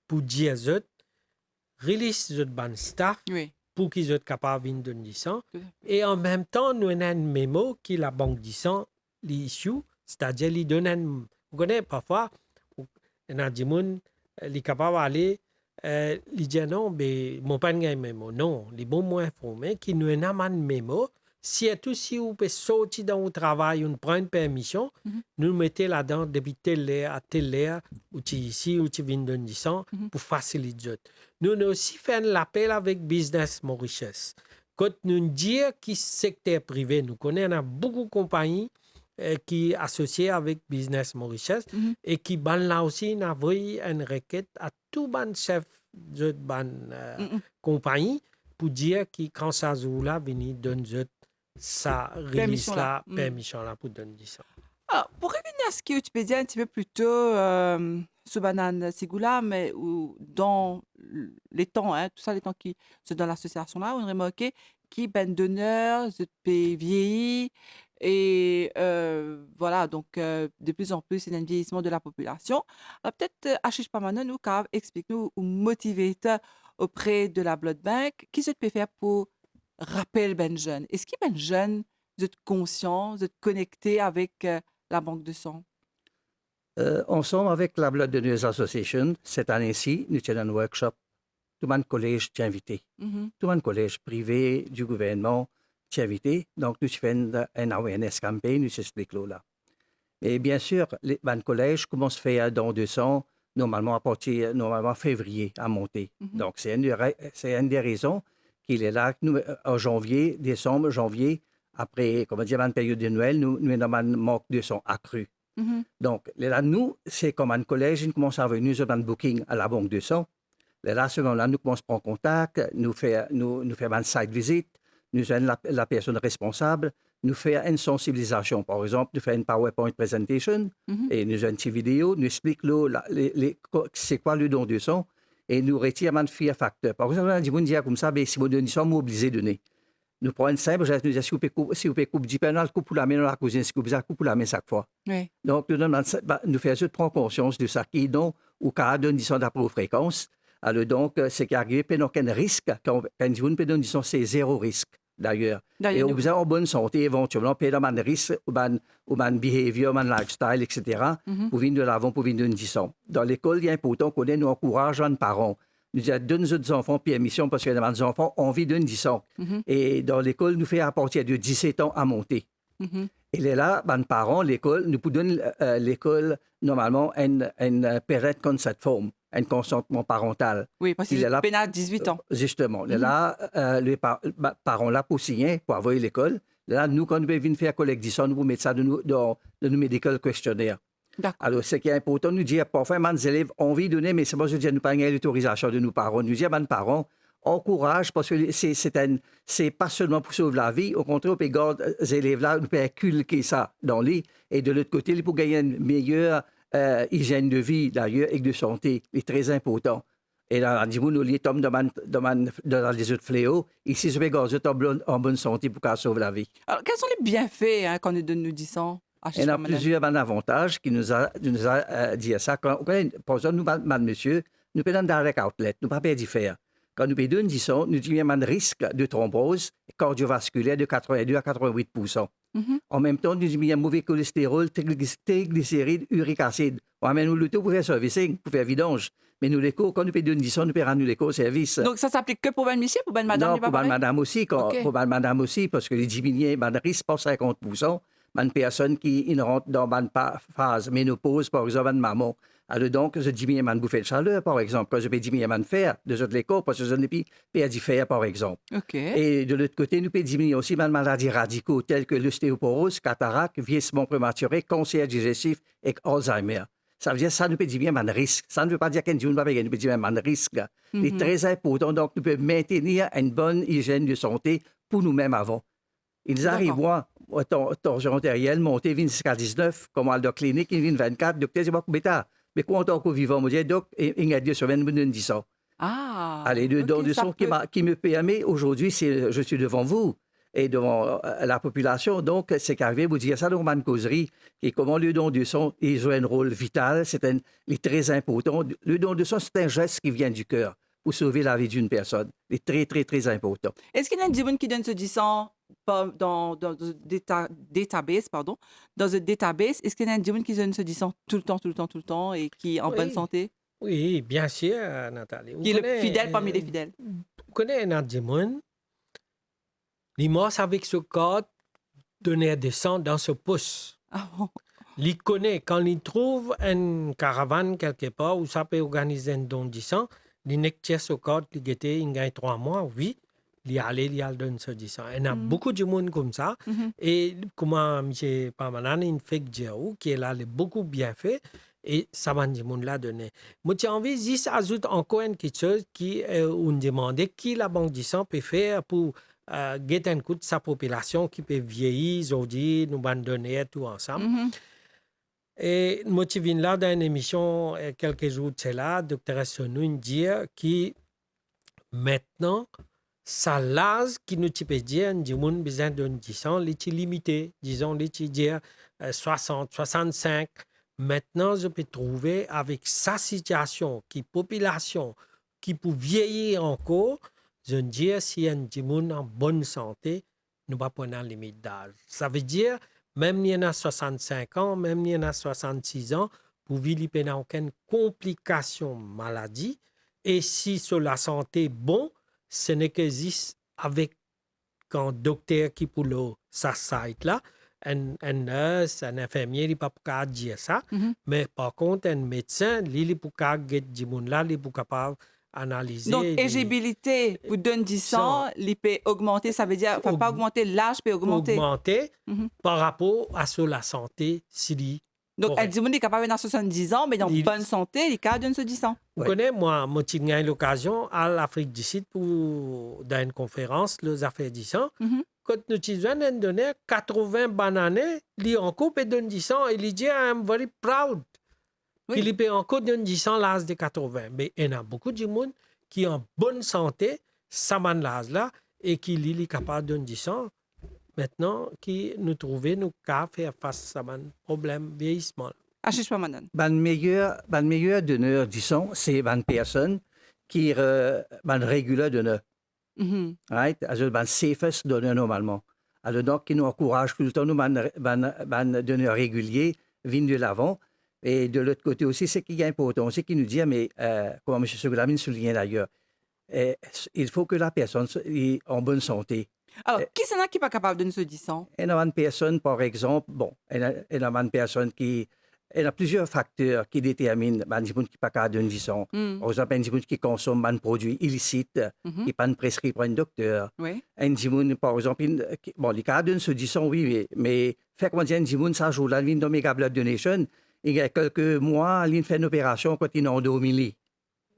pou dir zot, release zot bann staff pou ki zot kapav vinn donn disan. E anmemtan, nou ena enn memo ki Labank Disan li issue, setadir li donn enn, ou kone, parfwa, ou, ena dimoun, eh, li kapav ale, eh, li dir, "Non, be, mo pa'nn gagn memo." Non, li bon mo informe ki nou ena bann memo, sirtou si ou pe sorti dan ou travay, ou pran enn permision, nou mete ladan depi tel ler a tel ler, ou ti isi, ou ti vinn donn disan, pou fasilit zot. Nou, nou osi fer enn lapel avek Business Mauritius. Kot nou dir ki sekter prive, nou kone ena boukou konpagni, eh, ki asosie avek Business Mauritius, e ki bann la osi inn avoy enn reket a tou bann sef zot bann, eh, konpagni pou dir ki kan sa zour la vini donn zot sa release la, permision la pou donn disan. Alor, pou revinn a seki ou ti pe dir enn tipe pli to, euh, sou bann tigou la, me ou dan letan, hein, tou sa letan ki zot dan lasosiasion la, ou remarke ki bann doner, zot pe vieyi, e, euh, vwala, donk, euh, de pli an pli, ena enn vieyisman de lapopilasion. Alor, petet, euh, Ashish Parmanan, ou kapav explik nou, ou motivator opre de la blood bank, ki zot pe fer pou rapel bann zenn? Eski bann zenn, zot konsian, zot konekte avek, euh, labank de san? Euh, ansam avek la Blood Donors Association, set ane si, nou ti ena enn workshop. Tou bann kolez ti invite. Mhm. Tou bann kolez prive, di gouvernman, ti invite. Donk, nou ti fer enn, enn awareness campaign, nou ti explik lor la. E biensir, le, bann kolez koumans fer don de san, normalman, apartir, normalman, fevriye a monte. Mhm. Donk, se enn de re-, se enn de rezon ki lerla nou, an zanvie, desanm, zanvie, apre, kouma dir, bann period de Nwel, nou, nou ena bann mank de san akri. Mhm. Donk, lerla nou, se kouma enn kolez, inn koumans avoy nou zot bann booking a labank de san. Lerla, se moman la, nou koumans pran kontak, nou fer, nou, nou fer bann site visit, nou zwenn la, lapersonn responsab, nou fer enn sansibilizasion. Par exanp, nou fer enn PowerPoint presentation, mhm, e nou zwenn ti video, nou explik lor la, le, le, ko-, se kwa le don de san, e nou retir bann fear factor. Parski ena dimoun dir koumsa, "Be, si mo donn san, mo oblize done." Nou pran enn sinp zes, nou dir, "Si ou pe koup, si ou pe koup dipin, al koup ou lame dan lakozinn, si ou bizin al koup ou lame sak fwa." Wi. Donk, nou donn bann sa, ba, nou fer zot pran konsians de sa ki, donk, ou kapav donn disan dapre ou frekans. Alor, donk, euh, seki arive, pena okenn risk. Kan, kan enn dimoun pe donn disan, se zero risk, dayer. Dayer, e ou bizin an bonn sante, evantielman, pe dan bann risk, ou bann, ou bann behavior, bann lifestyle, et cetera, mhm, pou vinn de lavan, pou vinn donn disan. Dan lekol, li inportan kone nou ankouraz bann paran. Nou dir, donn zot zanfan permision, parski ena bann zanfan anvi donn disan. Mhm. E dan lekol, nou fer apartir de diset an a monte. Mhm. E lerla, bann paran, lekol, nou pou donn, euh, lekol, normalman, enn, enn, euh, parent consent form, enn konsantman parantal. Wi, parski lerla, pena dizuit an. Zisteman. Mhm. Lerla, euh, le pa-, ba-, paran la pou sign, pou avoy lekol. Lerla, nou, kan nou pe vinn fer kolek disan, nou pou met sa dan nou, dan, dan nou medical questionnaire. Dakor. Alor, seki inportan nou dir, parfwa bann zelev anvi done, me se pa zot dir nou pa gagn lotorizasion de nou paran. Nou dir bann paran, ankouraz, parski se, se enn, se pa selman pou sov lavi, okontrer, ou pe gard, euh, zelev la, nou pe inkulke sa dan li, e de lot kote, li pou gagn enn meyer, euh, izienn de vi, dayer, ek de sante, li tre inportan. E la, dimoun, olie tom dan bann, dan bann, dan lezot fleo, isi, zot pe gard zot an bonn, an bonn sante pou kapav sov lavi. Alor, kel son le bienfe, hein, kan nou donn nou disan? Ena plizier bann avantaz ki nou a, nou a, euh, dir sa. Kan, ou kone, par exanp, nou bann, bann misie, nou pe dan direct outlet, nou pa perdi fer. Kan nou pe donn disan, nou diminye bann risk de tronboz kardiovaskiler de katrovin-de a katrovin-wit poursan. Mhm. An mem tan, nou diminye move kolesterol, triglis-, trigliserid, urik asid. Ou amenn ou loto pou fer servicing, pou fer vidanz. Me nou lekor, kan nou pe donn disan, nou pe rann nou lekor servis. Donk sa, sa aplik ke pou bann misie, pou bann madam, li pa parey? Non, pou bann madam osi, kan, wi, pou bann madam osi, parski li diminye bann risk par sinkant poursan, bann personn ki inn rant dan bann pa-, faz menopoz, par exanp, bann mama. Alor donk, zot diminye bann boufe de saler, par exanp, kan zot pe diminye bann fer de zot lekor, parski zot nepli perdi fer, par exanp. Ok. E de lot kote, nou pe diminye osi bann maladi radiko, tel ke losteoporoz, katarak, vieysman prematire, kanser digestif ek Alzheimer. Savedir sa, nou pe diminye bann risk. Sa nou pe pa dir ki enn dimoun pa pe gagn, nou pe diminye bann risk. Li, mhm, tre inportan, donk nou pe maintenir enn bonn izienn de sante pou noumem avan. Li ariv, dakor, mwa, mo tan-, tansion arteriel monte, vinn ziska diznef, kan mo al dan klinik, li vinn vennkat, dokter dir mwa, "Kouma to ete? Me kouma to ankor vivan?" Mo dir, "Dok, e, inn gagn de semenn, mo donn disan." Ah, ale, de, ok, donk, de sa son ki pe ma-, ki me permet aujourd'hui, c'est, je suis devant vous et devant, euh, la population. Donk, seki arive, mo dir sa, donk, bann kozri, ki kouma le don de san, li zwe enn rol vital, se enn, li tre inportan. Le don de san, se enn zes ki vien di ker pou sove lavi d'enn personn. Li tre, tre, tre inportan. Eski ena dimoun ki donn so disan pa-, dan, dan, dan data-, database, pardon, dan zot database, eski ena dimoun ki donn so disan toultan, toultan, toultan e ki an bonn sante? Wi, biensir, Nathalie. Ki le fidel parmi le fidel. Ou kone ena dimoun, li mars avek so kart doner de san dan so pos. Ah bon? Li kone, kan li trouv enn karavann kelke par, ou sa pe organiz enn don disan, li nek tir so kart, li gete, inn gagn trwa mwa, wi, li ale, li al donn so disan. Ena boukou dimoun koumsa, e kouma misie Parmanan inn fek dir ou, ki ena le boukou bienfe, e sa bann dimoun la done. Mo ti anvi zis azout ankor enn kiksoz ki, eh, ou'nn demande, ki Labank di San pe fer pou, eh, get enn kout sa popilasion ki pe vieyi, zordi, nou bann doner, tou ansam. E mo ti vinn la dan enn emision, eh, kelke zour de sela, Dokter Sonou inn dir ki mintnan, sa laz ki nou ti pe dir enn dimoun bizin donn disan, li ti limite, dizon, li ti dir, eh, swasant, swasannsenk. Mintnan, zot pe trouve avek sa sitiasion ki popilasion ki pou vieyir ankor, zot dir si enn dimoun an bonn sante, nou pa pou ena limit daz. Savedir, mem li ena swasannsenk an, mem li ena swasannsis an, pourvi li pena okenn konplikasion maladi, e si so lasante bon, se neke zis avek enn dokter ki pou lor sa site la, enn, enn nurse, enn infirmie, li pa pou kapav dir sa, mhm, me par kont, enn medsin, li, li pou kapav get dimoun la, li pou kapav analize. Donk, li eligibilite pou donn disan, li pe ogmante, savedir, anfin, pa ogmante, laz pe ogmante. Ogmante, mhm, par rapor a so lasante, si li Donk, korek. Enn dimoun li kapav ena swasanndiz an, me li an bonn sante, li kapav donn so disan. Ou kone, mwa, mo ti gagn lokazion al Afrik di Sid pou, dan enn konferans lor zafer disan. Mhm. Kot nou ti zwenn enn doner, katrovin bann ane, li ankor pe donn disan e li dir, "I am very proud," ki li pe ankor donn disan laz de katrovin. Me ena boukou dimoun ki an bonn sante, sa bann laz la, e ki li, li kapav donn disan, mintnan ki nou trouve nou kapav fer fas sa bann problem vieyisman. Assis pa madanm. Bann meyer, bann meyer doner disan, se bann personn ki, eh, bann regular donor. Mhm. Right? Azot bann safest donor normalman. Alor donk, ki nou ankouraz toultan nou bann, bann, bann donor regilie vinn de lavan. E de lot kote osi, seki inportan osi ki nou dir, me, eh, kouma misie Sougla inn souligne dayer, eh, il faut que la personne soit, li an bonn sante. Alor, eh, kisannla ki pa kapav donn so disan? Ena bann personn, par exanp, bon, ena, ena bann personn ki, ena plizier fakter ki determinn bann dimoun ki pa kapav donn disan. Hmm. Par exanp, enn dimoun ki konsom bann prodwi ilisit, mhm, ki pa'nn preskri par enn dokter. Wi. Enn dimoun, par exanp, inn, ki, bon, li kapav donn so disan, wi, me, me fer kouma dir enn dimoun, sa zour la, li vinn dan mega blood donation, li gagn kelke mwa, li fer enn operasion kot inn andormi li.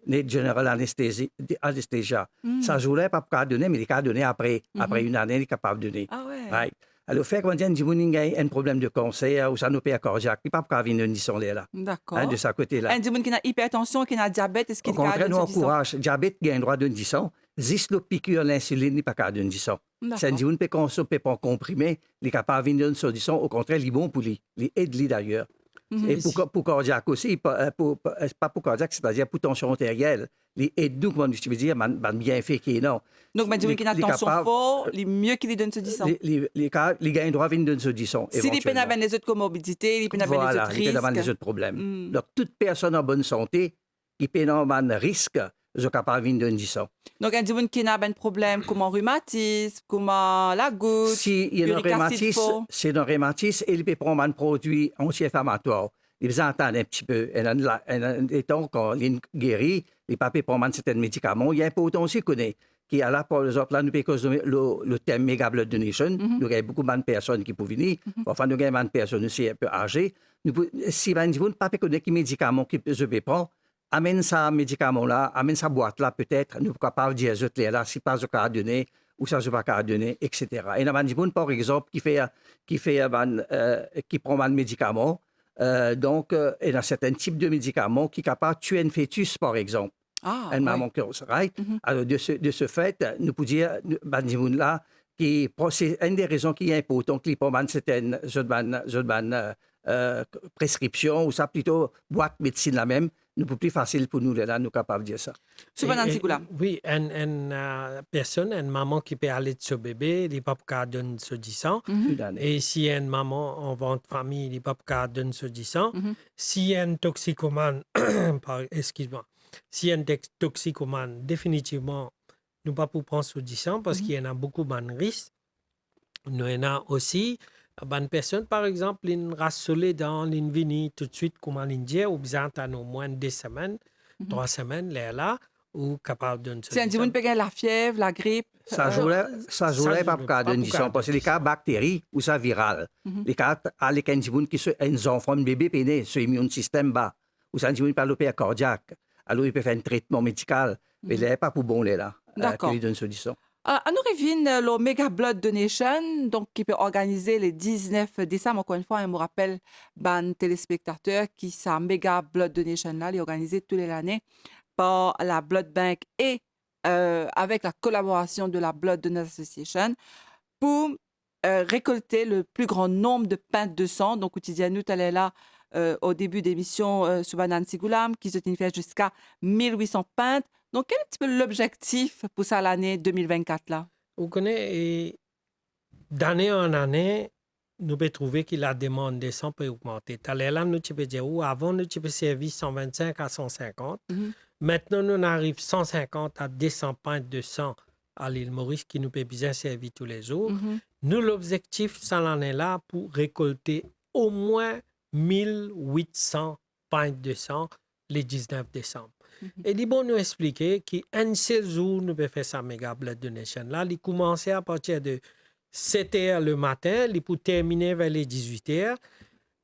Net general anesthesi-, anesthesia. Hmm. Sa zour la, li pa pou kapav done, me li kapav done apre. Mhm. Apre enn ane, li kapav done. Ah wi. Right. Alor, fer kouma dir enn dimoun inn gagn enn problem de kanser, ouswa enn oper kardiak, li pa pou kapav vinn donn disan ler la. Dakor. Hein, de sa kote la. Enn dimoun ki ena ipertansion, ki ena diabet, eski li kapav donn so disan? Okontrer, nou ankouraz, diabet gagn drwa donn disan, zis lor pikir linsilinn, li pa kapav donn disan. Dakor. Si enn dimoun pe konsom, pe pran konprime, li kapav vinn donn so disan, okontrer, li bon pou li, li ed li dayer. Mhm. E pou ka-, pou kardiak osi, pa, eh, pou, pa, eh, pa pou kardiak, setadir pou tansion arteriel, li ed nou, kouma nou ti pe dir, bann, bann bienfe ki ena. Donk, bann dimoun ki ena tansion for, li mie ki li donn so disan. Li, li, li ka-, li gagn drwa vinn donn so disan, evantielman. Si li pena bann lezot komorbidite, li pena bann lezot risk. Voilà, li pena bann lezot problem. Hmm. Donk, tout personn an bonn sante, ki pena bann risk, zot kapav vinn donn disan. Donk, enn dimoun ki ena bann problem kouma rimatis, kouma lagout, si li ena rimatis, si li ena rimatis e li pe pran bann prodwi anti-inflamatwar, li bizin atann enn tipe, ena la, ena letan kan li geri, li pa pe pran bann sertin medikaman. Li inportan osi kone ki ala, par exanp, la, nou pe koz lor, lor, lor tem mega blood donation, mhm, nou gagn boukou bann personn ki pou vini, mhm, parfwa nou gagn bann personn osi inpe aze, nou pou, si bann dimoun pa pe kone ki medikaman ki zot pe pran, amenn sa medikaman la, amenn sa bwat la, petet nou pou kapav dir zot lerla si pa zot kapav done, ouswa zot pa kapav done, et cetera. Ena bann dimoun, par exanp, ki fer, ki fer bann, eh, ki pran bann medikaman, eh, donk, eh, ena sertin tip de medikaman ki kapav tue enn fetis, par exanp. Ah, enn mama ki, right? Mhm. Alor, de ce, de ce fait, nou pou dir, nou, bann dimoun la, ki pran, se enn de rezon ki inportan ki li pran bann sertin, zot bann, zot bann, eh, eh, preskripsion, ouswa plito bwat medsin la mem, nou pou pli fasil pou nou lerla, nou kapav dir sa. Souvan, e, Antigou la. Wi, enn, enn, eh, personn, enn mama ki pe alet so bebe, li pa pou kapav donn so disan. Mhm. Tou dane. E si enn mama anvant fami, li pa pou kapav donn so disan. Mhm. Si enn toksikoman, par, excuse-moi, si enn tex-, toksikoman, definitivman, nou pa pou pran so disan, parski, mhm, ena boukou bann risk. Nou ena osi bann personn, par exanp, linn ras so ledan, linn vini toutswit, kouma linn dir, ou bizin atann omwin de semenn, mhm, trwa semenn, lerla ou kapav donn so disan. Si enn dimoun pe gagn lafiev, lagrip, sa zour la, eh, sa zour la, li pa pou kapav donn disan, parski li kapav bakteri ouswa viral. Mhm. Li kapav al ek enn dimoun ki so, enn zanfan, enn bebe pe ne, so immune system ba. Ouswa enn dimoun pe al oper kardiak, alor li pe fer enn tretman medikal, me, mhm, ler pa pou bon lerla, eh, dakor, ki li donn so disan. Ah, anou revinn, eh, lor Mega Blood Donation, donk ki pe organize le diznef desam. Ankor enn fwa, hein, mo rapel bann telespektater ki sa Mega Blood Donation la, li organize tou le lane par la Blood Bank e, eh, avek la kolaborasion de la Blood Donors Association pou, eh, rekolte le pli gran nonb de pint de san. Donk, ou ti dir nou taler la, eh, o debi demision, eh, sou bann Antigoulam, ki zot inn fer ziska mil wit san pint. Donk, ki enn ti pe lobzektif pou sa lane de mil vennkat la? Ou kone, e, dane an ane, nou pe trouve ki lademann de san pe ogmante. Taler la, nou ti pe dir ou, avan nou ti pe servi san vennsink a san sinkant. Mhm. Aster nou ariv san sinkant a de san pint de san a Lil Moris ki nou pe bizin servi toulezour. Mhm. Nou lobzektif sa lane la pou rekolte omwin mil wit san pint de san le diznef desam. Mhm. E li bon nou explike ki enn sel zour nou pe fer sa Mega Blood Donation la, li koumanse apartir de set er le matin, li pou termine ver le dizwit er.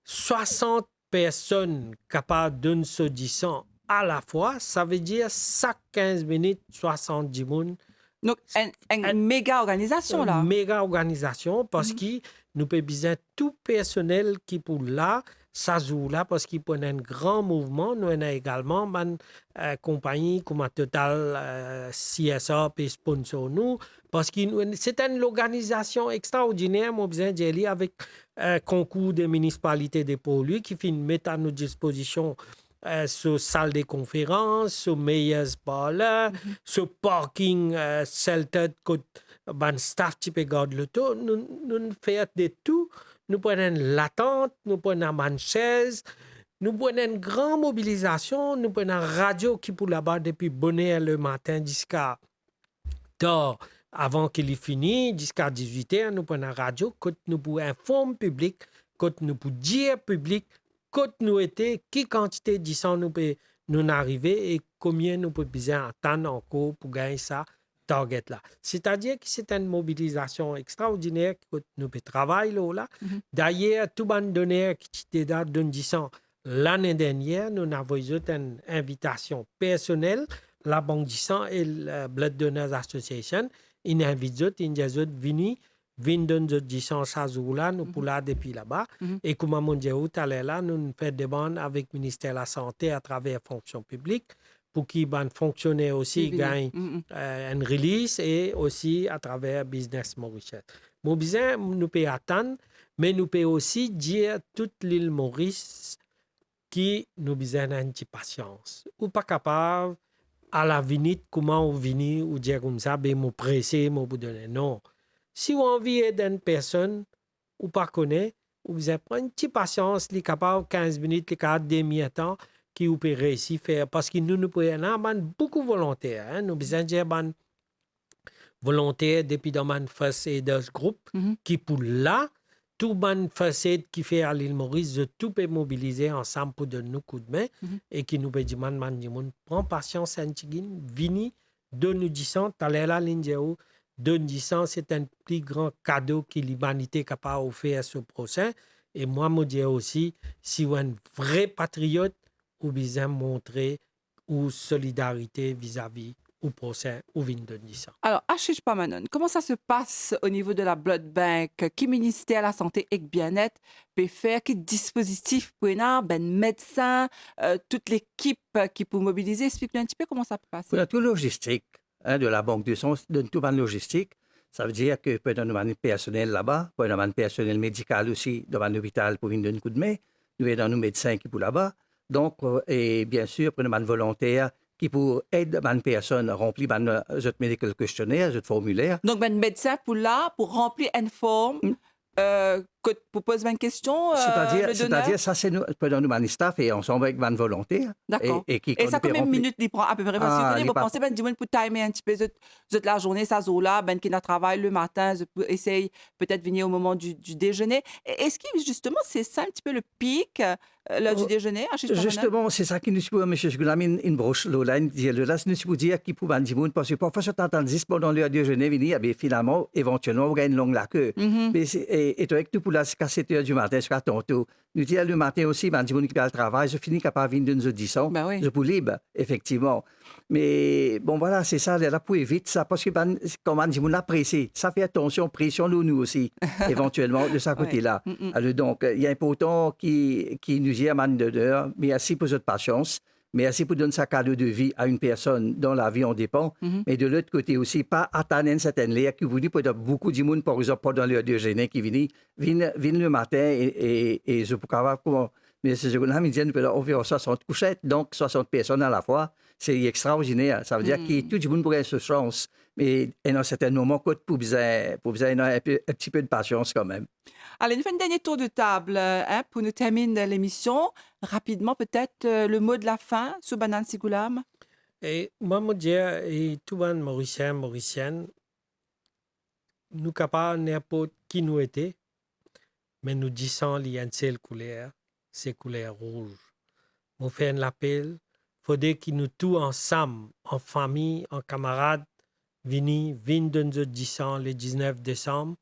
Swasant personn kapav donn so disan alafwa, savedir sak kinz minit, swasant dimoun. Donk, enn, enn mega organizasion la. Mega organizasion, parski nou pe bizin tou personel ki pou la sa zour la, parski pou ena enn gran mouvman. Nou ena egalman bann, eh, konpagni kouma Total, eh, C S R pe sponsor nou, parski nou, se enn lorganizasion extraordiner, mo bizin dir li, avek, eh, konkour de minisipalite de Port Louis ki finn met a nou dispozision, eh, so sal de konferans, so mayor's parlour, mhm, so parking, eh, shelter kot bann staff ti pe gard loto. Nou, nou fer de tou, nou pran enn latant, nou pran bann sez, nou pran enn gran mobilizasion, nou pran radio ki pou laba depi boner le matin ziska tar, avan ki li fini, ziska dizwit er, nou pran radio kot nou pou inform piblik, kot nou pou dir piblik kot nou ete, ki kantite disan nou pe, nou arive e konbien nou pe bizin atann ankor pou gagn sa target la. Setadir ki se enn mobilizasion extraordiner kot nou pe travay lor la. Mhm. Dayer, tou bann doner ki ti deza donn disan lane dernier, nou inn avoy zot enn invitasion personel, Labank Disan e, eh, Blood Donors Association inn invit zot, inn dir zot vini, vinn donn zot disan sa zour la, nou pou la depi laba. Mhm. E kouma mo dir ou taler la, nou fer demann avek Minister Lasante atraver Fonksion Piblik, pou ki bann fonksioner osi gagn, eh, enn release e osi atraver Business Mauritius. Mo bizin, nou pe atann, me nou pe osi dir tou Lil Moris ki nou bizin ena enn ti pasians. Ou pa kapav, alavinit, kouma ou vini, ou dir koumsa, be mo prese, mo pou done. Non. Si ou anvi ed enn personn, ou pa kone, ou bizin pran enn ti pasians, li kapav kinz minit, li kapav demi-er-tan, ki ou pe reisi fer, parski nou, nou pou ena bann boukou volonter, hein, nou bizin dir bann volonter depi dan bann first aiders group, mhm, ki pou la, tou bann first aid ki fer a Lil Moris, zot tou pe mobilize ansam pou donn nou koudme, mhm, e ki nou pe dimann bann dimoun pran pasians enn tigit, vini, donn nou disan. Taler la, linn dir ou, donn disan, se enn pli gran kado ki limanite kapav ofer so prosin. E mwa, mo dir osi, si ou enn vre patriot, ou bizin montre ou solidarite vizavi ou prosin, ou vinn donn disan. Alors, Ashish Pamanon, comment ça se passe au niveau de la Blood Bank? Ki Minister Lasante ek Bienet pe fer? Ki dispozitif pou ena, bann medsin, euh, tout lekip ki pou mobilize? Explik nou enn tipe kouma sa pe pase. Pou ena tou logistik, hein, de la Banque du Sang, donn tou bann logistik. Savedir ki pou ena nou bann personel laba, pou ena bann personel medikal osi dan bann lopital pou vinn donn koudme. Nou ena nou medsin ki pou laba. Donk, euh, e biensir, pou ena bann volonter ki pou ed bann personn ranpli bann, euh, zot medical questionnaire, zot formiler. Donk, bann medsin pou la, pou ranpli enn form, mm, euh, kot pou poz bann kestion, euh, setadir, le donner? Setadir, sa se nou, pandan nou bann staff e ansam avek bann volonter. Dakor. E, e ki, e kan sa, nou pe konbien ranpli minit li pran apepre? Parski, ah, ou kone, li bon, pa panse bann dimoun pou time enn tipe zot, zot lazourne, sa zour la, bann ki ena travay le matin, zot pou esey petet vini au moment du, du déjeuner. E eski, zisteman, se sa enn tipe le pic, euh, l'heure du déjeuner, Ashish Pamanon? Zisteman, se sa ki nou ti pou, Misie Sugunam inn, inn bros lor la, inn dir lor la, nou ti pou dir ki pou bann dimoun, parski parfwa zot atann zis pandan ler dezene vini, e be, finalman, evantielman, ou gagn long lake. Mhm. Me se, e, etan donne ke nou pou la ziska set er dimatin, ziska tanto. Nou dir, lematin osi, bann dimoun ki pe al travay, zot fini kapav vinn donn zot disan, Ben wi. zot pou lib, efektivman. Me, bon, vwala, se sa, lerla pou evit sa, parski bann, kouma dimoun la prese, sa fer tansion, presion lor nou osi, evantielman, de sa Wi. kote la. Mm, mm. Alor, donk, li inportan ki, ki nou dir bann doner, mersi pou zot pasians, mersi pou donn sa kado de vi a enn personn dan lavi on depan, Mhm. me de lot kote osi, pa atann enn sertenn ler ki vini, pou boukou dimoun, par exanp, pandan ler dezene ki vini, vinn, vinn lematin e, e, e zot pou kapav, kouma Misie Zougoulam inn dir, nou pe anviron swasant kouset, donk swasant personn alafwa, se extraordiner. Sa vedir ki Hmm. tou dimoun pou gagn so sans, me ena sertin moman kot pou bizin, pou bizin ena enn pe, enn tipe de pasians kanmem. Ale, nou fer enn dernie tour de tab, hein, pou nou terminn lemision. Rapidman, petet, euh, le mot de la fin sou Bann Ann Sigoulam. E mwa, mo dir, e tou bann Morisien, Morisienn, nou kapav ninport ki nou ete, me nou disan li enn sel kouler, se kouler rouz. Mo fer enn lapel, fode ki nou tou ansam, an fami, an kamarad, vini, vinn donn zot disan le diznef desam,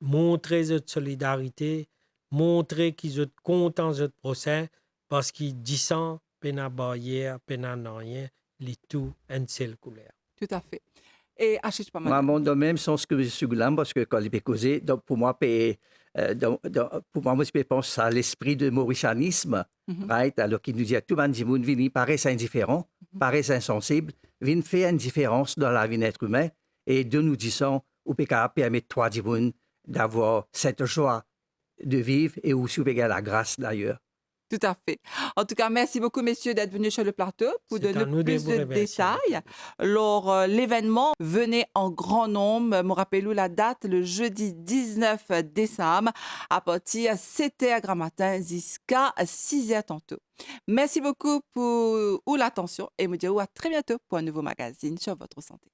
montre zot solidarite, montre ki zot kontan zot prosin, parski disan pena baryer, pena nanye, li tou enn sel kouler. Toutafe. E Ashish Pamani. Mwa, mo dan mem sans ki Misie Zougoulam, parski kan li pe koze, donk pou mwa, pe, euh, dan, dan, pou mwa, mo ti pe pans a lespri de morisianism, Mhm. right? Alor ki nou dir tou bann dimoun vini, pa res indiferan, Mhm. pa res insansib, vinn fer enn diferans dan lavi enn letrimin, e donn ou disan, ou pe kapav permet trwa dimoun d'avoir cette joie de vivre e osi ou pe gagn lagras dayer. Toutafe. Antouka, mersi boukou, mesie, d'être venus sur le plateau pour donner plus de détails lor, euh, l'événement. Venez en grand nombre. Mo rapel ou ladat, le jeudi dix-neuf décembre, à partir sept heures gramatin ziska sis er tanto. Mersi boukou pou ou latansion e mo dir ou à très bientôt pour un nouveau magazine sur votre santé.